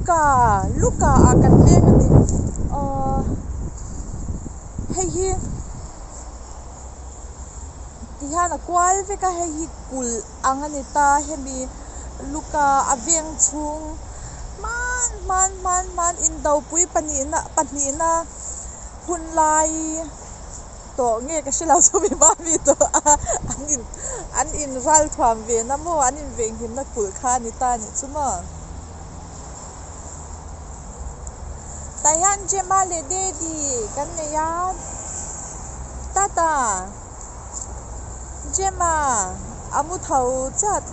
Luka Luka ah kan leng a ni ahh hei hi ti hian a kual vek a hei hi kulh ang a ni ta hemi Luka a veng chhung hman hman hman hman indopui pahnihna pahnihna hun lai tawh nge ka hre lo chu mi hma mi tawh a an in an in ral thuam ve na maw an in venghim na kulh kha a ni ta a nih chu maw tah hian Gemma leh Daddy kan nei a tata Gemma a mu tho chat.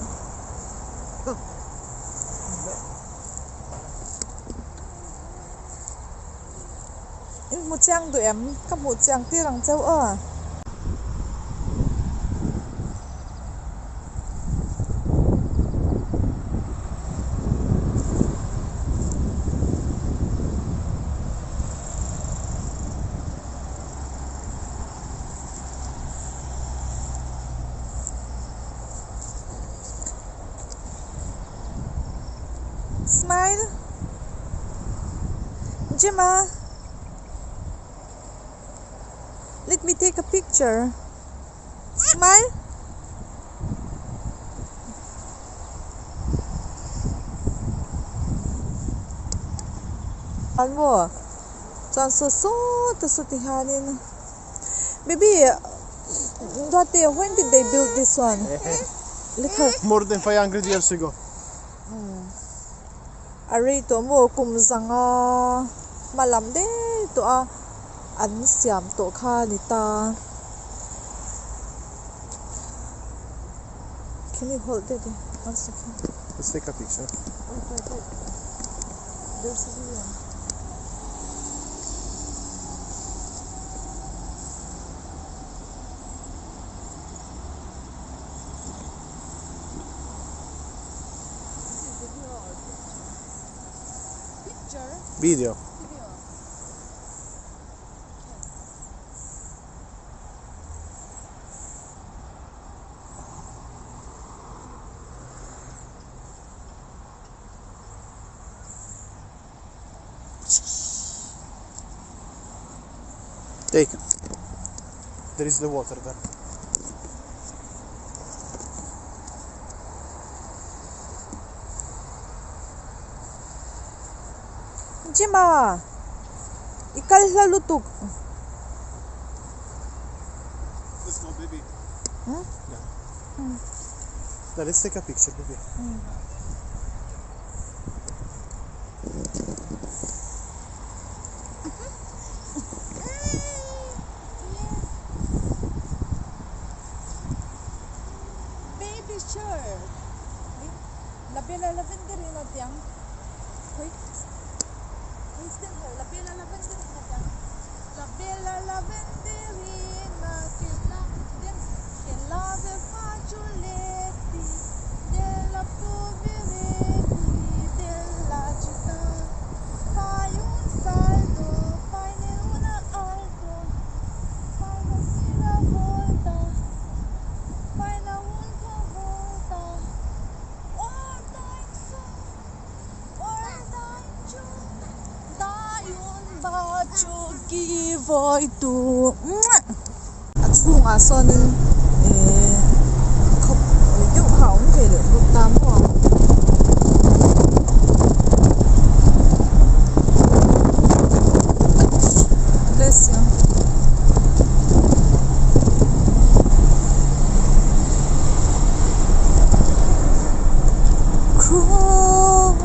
In hmu chiang duh em? Ka hmuh chiang tir ang cheu aw. Smile Gemma Let me take a picture Smile An maw chuan saw sawt a saw ti hianin Baby Duati when did they build this one? More than 500 years ago. A rei tawh maw kum zanga hma lam deuh tawh a an siam tawh kha a ni ta. Can you hold it one second? Let's take a picture. Wait, wait, wait. There's a video. Video. Take. There is the water there. Jima! I kal hla lutuk. Let's go, baby. Hmm? Yeah. Now let's take a picture, baby. Baby shark. La bella lavenderina tiang. La bella lavenderina tiang. La bella lavenderina che la che lava fagiuletti della poveretti della città. Fai un salto, faine una alto, fai una giravolta, fai una ultima volta. Guarda in su, guarda in giù, dai un bacio chi vuoi tu. A chhungah sawnin ehh khawpui deuh kha a awm ve leh bawk ta maw. Bless you.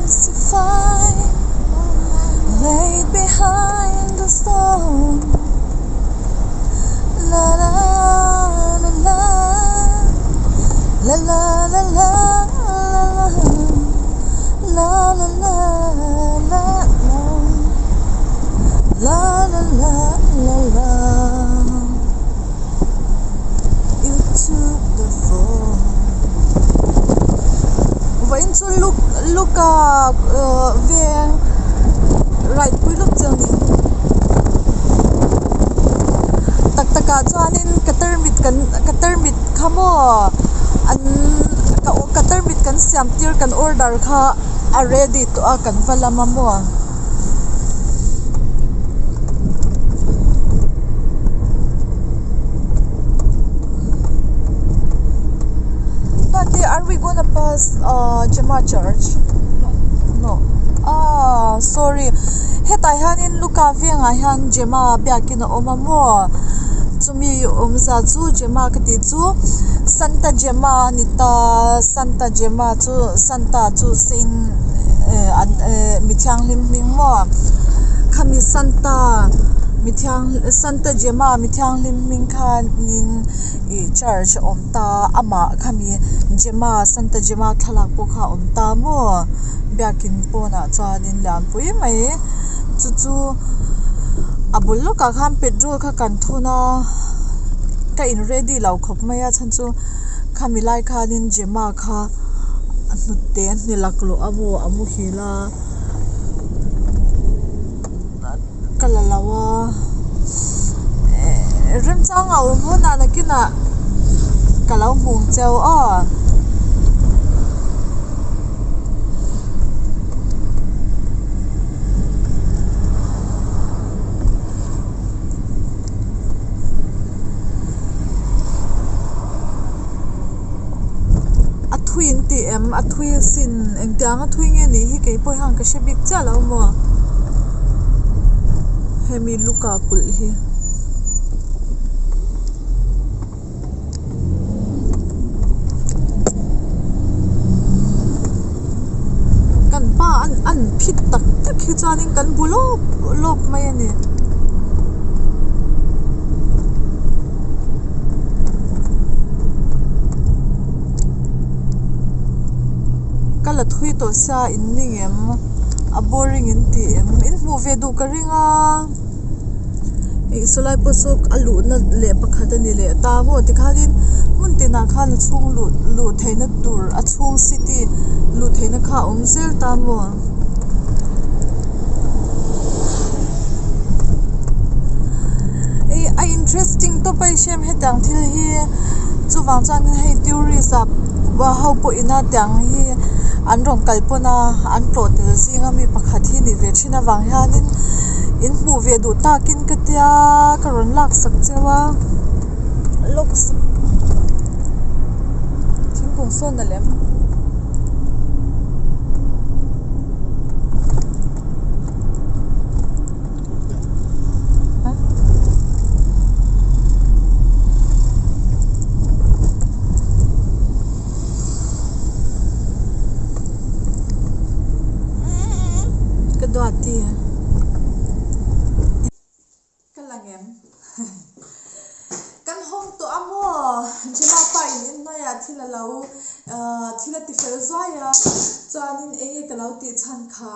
Crucified, laid behind the stone. La la la la la la la la la la la la la la la la la You took the fall Vawiin chu look look a veng right pui lup chu a ni tak takah chuanin ka tarmit kan ka tarmit kha maw an ka tarmit kan siam tir kan order kha. A ready tawh a kan va lam a maw. Tati are we gonna pass ah Jema church? No. Ah sorry hetah hianin Luka vengah hian Jema biakin a awm a maw chumi awmzia chu Jema ka tih chu Santa Jema a ni ta Santa Jema chu Santa chu saint eh an eh mi thianghlim hming maw khami Santa mi thiang Santa Jema mi thianghlim hming khanin ih church a awm ta amah khami Jema Santa Jema thlalak pawh kha a awm ta maw biakin pawnah chuanin lianpui mai chu chu a bul lawkah khan petrol kha kan thun a ka in ready lo khawp mai a chhan chu khami lai khanin Jema kha a hnute a hne laklawh a maw a muhil a ka la lo a eh remchang a awm hunah nakinah ka lo hmu cheu aw. A thui in tih em a thui asin engtiang a thui nge nih hi keipawh hian ka hre bik chiah lo maw hemi luka kulh hi. Kan pa an an phit tak tak hi chuanin kan bu lawp lawp mai a ni. Ka la thui tawh sia in ning em a boring in tih em in hmuh ve duh ka ring a. Ih sawlai pawh saw a luhna leh pakhat a ni leh ta maw tikhanin hmun tinah khan a chhung luh luh theihna tur a chhung city luh theihna kha a awm zel ta maw. Ih a interesting tawp a i hriat hetiang thil hi chuvang chuan hei tourist ah ho pawh ina tiang hi an rawn kal pawn a an tlawh tel zing ami pakhat hi ni ve thin avang hianin in hmuh ve duh takin ka tia ka rawn lak sak cheu a lawks thingkung sawn a lem. Ka duati ka la ngem kan hawng tawh a maw Gemma pa in inhnuaiah thil a lo ahh thil a ti fel zuai a chuanin eng nge ka lo tih chhan kha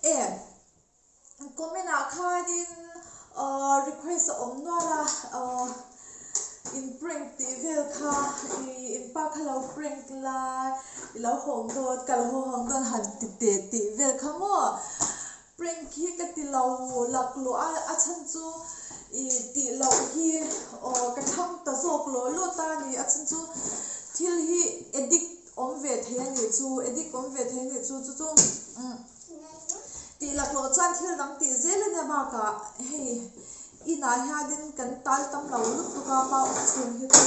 e comment ah khanin ahh request a awm nual a ahh in prank tih vel kha ih in pa kha lo prank la i lo hawng dawn ka lo hawng dawn han ti teh tih vel kha maw prank hi ka ti lo laklawh a a chhan chu ih tih loh hi aw ka thlang ta zawk lawh lawh ta a ni a chhan chu thil hi addict awm ve thei a nih chu addict awm ve thei a nih chu chu chu umm. Tih laklawh chuan thil dang tih zel a nia bakah hei inah hianin kan tal tam lo lutuk a pau awm chhung hi chu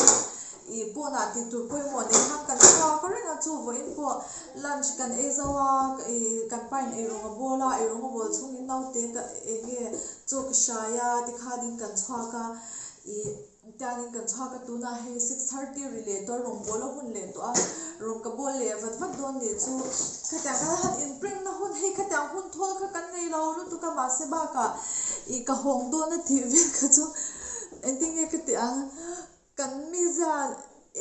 ih pawnah tih tur pawimawh nei khan kan chhuak reng a chu vawiin pawh lunch kan ei zo a ih kan pain eirawng a bawl a eirawng a bawl chhungin naute ka eng nge chaw ka hrai a tikhanin kan chhuak a ih. Tiangin kan chhuak a, tunah hei 6:30 ri leh tawh a, rawngbâwl a hun leh tawh a, rawn ka bawl leh vat vat dawn nih chu khatiang khan han inprank na hun hei khatiang hun thawl kha kan nei lo lutuk a, mahse bakah ih ka hawng dawn a tih vel kha chu engtin nge ka tih ang kan mizia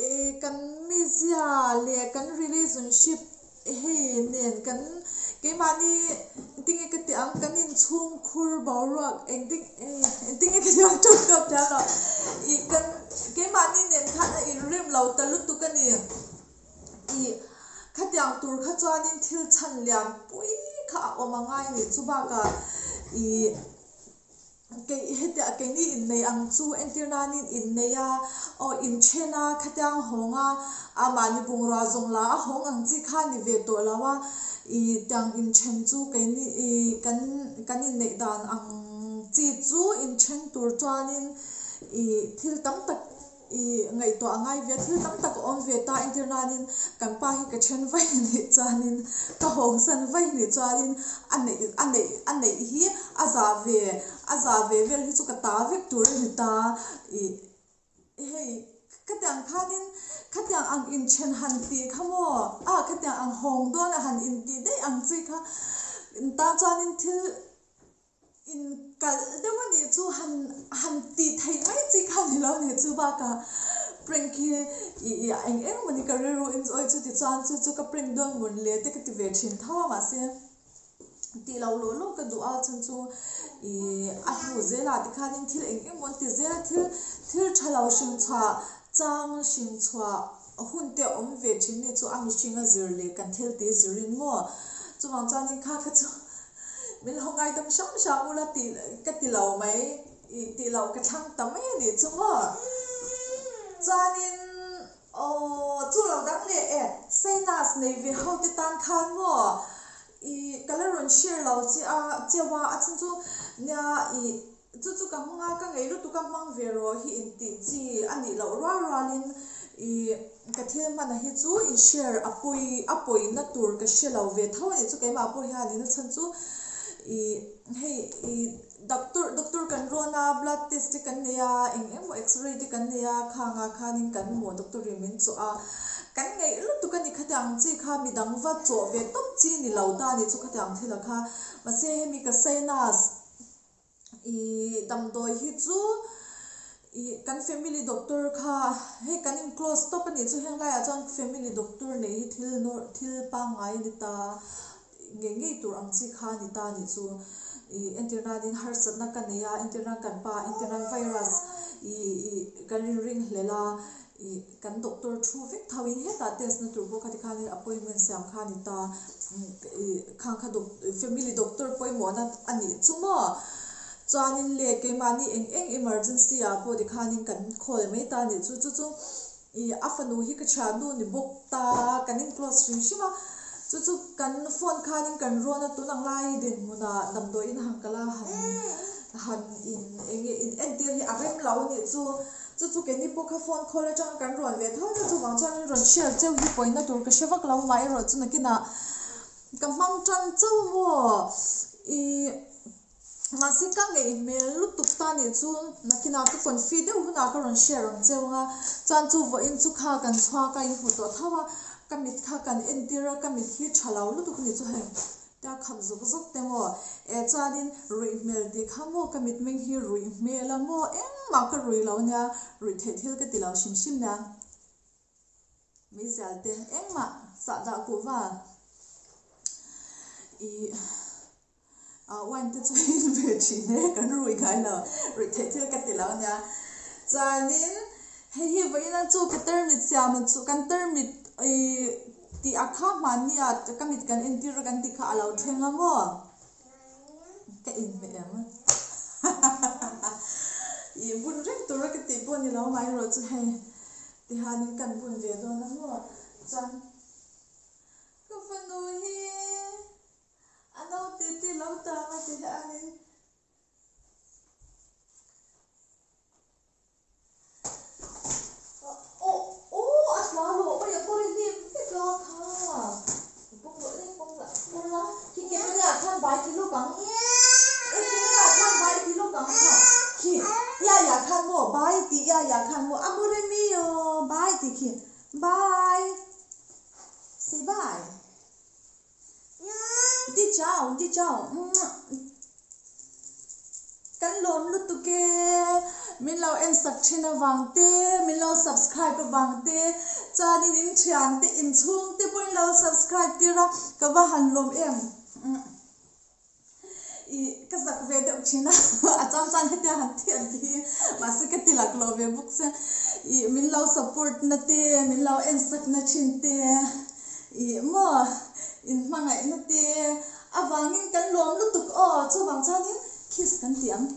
ih kan mizia leh kan relationship Hei nen kan keimahni engtinge ka tih ang kan inchhungkhur boruak engtin engtinge ka tih ang tawp tawp thiam lo ih kan keimahni nen khan a inrem lo ta lutuk a ni ih khatiang tur kha chuanin thil chhan lian pui kha a awm a ngai nih chu bakah ih. Kei hetiah keini innei ang chu entir nanin innei a, aw inthen a, khatiang hawng a, a mahni bungrua zawng la a hawng ang chi kha ni ve tawh lo a, Ih tiang inthen chu keini ih kan kan inneih dan ang chi chu inthen tur chuanin ih thil tam tak ih ngaihtuah a ngai ve a, thil tam tak a awm ve ta entir nanin kan pa hi ka then vaih a nih chuanin ka hawngsan vaih a nih chuanin a neih a neih a neih hi a zah ve a zah ve vel hi chu ka ta vek tur a ni ta ih. Hei, khatiang khanin khatiang ang inthen han tih kha maw? Ah, khatiang ang hawng dawn a han intih daih ang chi kha tan chuanin thil inkalh deuh a nih chu han han tih theih mai chi kha ni lo nih chu bakah prank hi ih ih eng eng mawni ka rilru in awi chu tichuan chu chu ka prank dawn mawn le te ka ti ve thin tho a mahse Tih loh lawh lawh ka duh a chhan chu ih a hnu zelah tikhanin thil eng eng maw an ti zel a thil thil tha lo hring chhuah chang hring chhuah hun te a awm ve thin ni chu a mihring a zir leh kan thil tih zirin maw chuvang chuanin kha kha chu min lo ngaidam hram hram ula tih ka ti lo mai ih tih loh ka thlang ta mai a nih chu maw chuanin. Aw, chu lo dang leh e, Sinus nei ve ho te tan khan maw i ka la rawn share lo che a, cheu a, a chhan chu nia i chu chu ka hmang a, ka ngei lutuk a hmang ve rawh hi intih chi a nih loh rual rualin i ka thil hmana hi chu in share a pawi a pawina tur ka hre lo ve tho a nih chu keimah pawh hianin a chhan chu i hei i. Doctor doctor kan rawn a, blood test te kan nei a, eng eng maw x-ray te kan nei a, khangah khanin kan maw doctor in min chawh a, kan ngaih lutuk a ni khatiang chi kha midang va chawh ve tawp chi ni lo ta a ni chu khatiang thil a kha. Mahse hemi ka sinus ih damdawi hi chu ih kan family doctor kha hei kan in close tawp a nih chu heng laiah chuan family doctor neih hi thil nawr thil pangngai a ni ta. Ngei ngei tur ang chi kha a ni ta a nih chu. Ih entir nanin harsatna ka nei a, entir nan kan pa, entir nan virus ih ih kan rinring hlel a, ih kan doctor thu vek tho in hetah test na tur pawh kha tikhanin appointment siam kha a ni ta. Ih khang kha family doctor pawimawhna a nih chu maw? Chuanin le keimahni eng eng emergency ah pawh tikhanin kan call mai ta a nih chu. Chu chu Ih a fanu hi ka thiannu ni bawk ta, kan in close hrim hrim a, chu chu kan phone khanin kan rawn a, tun ang lai dinhmunah damdawiin han kal a, han han in eng nge in entir hi a rem lo a nih chu, chu chu keini pawh kha phone call atanga kan rawn ve tho na chuvang chuan in rawn share cheu hi pawina tur ka hre vak lo amaherawh chu nakinah ka hmang tan chauh maw ih. Mahse ka ngeih hmel lutuk ta nih chu nakinah ka confi deuh hunah ka rawn share ang cheu ang a, chuan chu vawiin chu kha kan chhuak a inhmu tawh tho a, ka mit kha kan entir a, ka mit hi tha lo lutuk a ni chu hei tia khap zuk zuk te maw eh chuanin ruih hmel tih kha maw ka mitmeng hi ruih hmel a maw engmah ka rui lo nia ruih theih thil ka ti lo hrim hrim nia. Meizial te engmah sahdah kuhva ih ah wine te chu in ve thin e kan rui ngai lo ruih theih thil ka ti lo ania chuanin hei hi vawiin a chu ka tarmit siam chu kan tarmit ih tih a kha hmanni ah ka mit kan entir a kan tih kha a lo thleng a maw. Ka inhmeh em? Ih bun reng tura ka tih pawh ni lo mai erawh chu hei tihanin kan bun ve dawn a maw? Chuan ka fanu hi a naute te lo tang a ti hianin. Di chau, di chau, Kan lawm lutuk e, min lo en sak thin avang te, min lo subscribe avang te, chuanin in thian te, in chhung te pawhin lo subscribe tir a, ka va han lawm em. Ih ka zak ve deuh thin a, a chang chuan hetia han thian te hi mahse ka ti lak lo ve bawk che. Ih min lo support na te, min lo en sak na thin te. Ih maw in hmangaihna te avangin kan lawm lutuk aw chuvang chuanin kiss kan ti ang.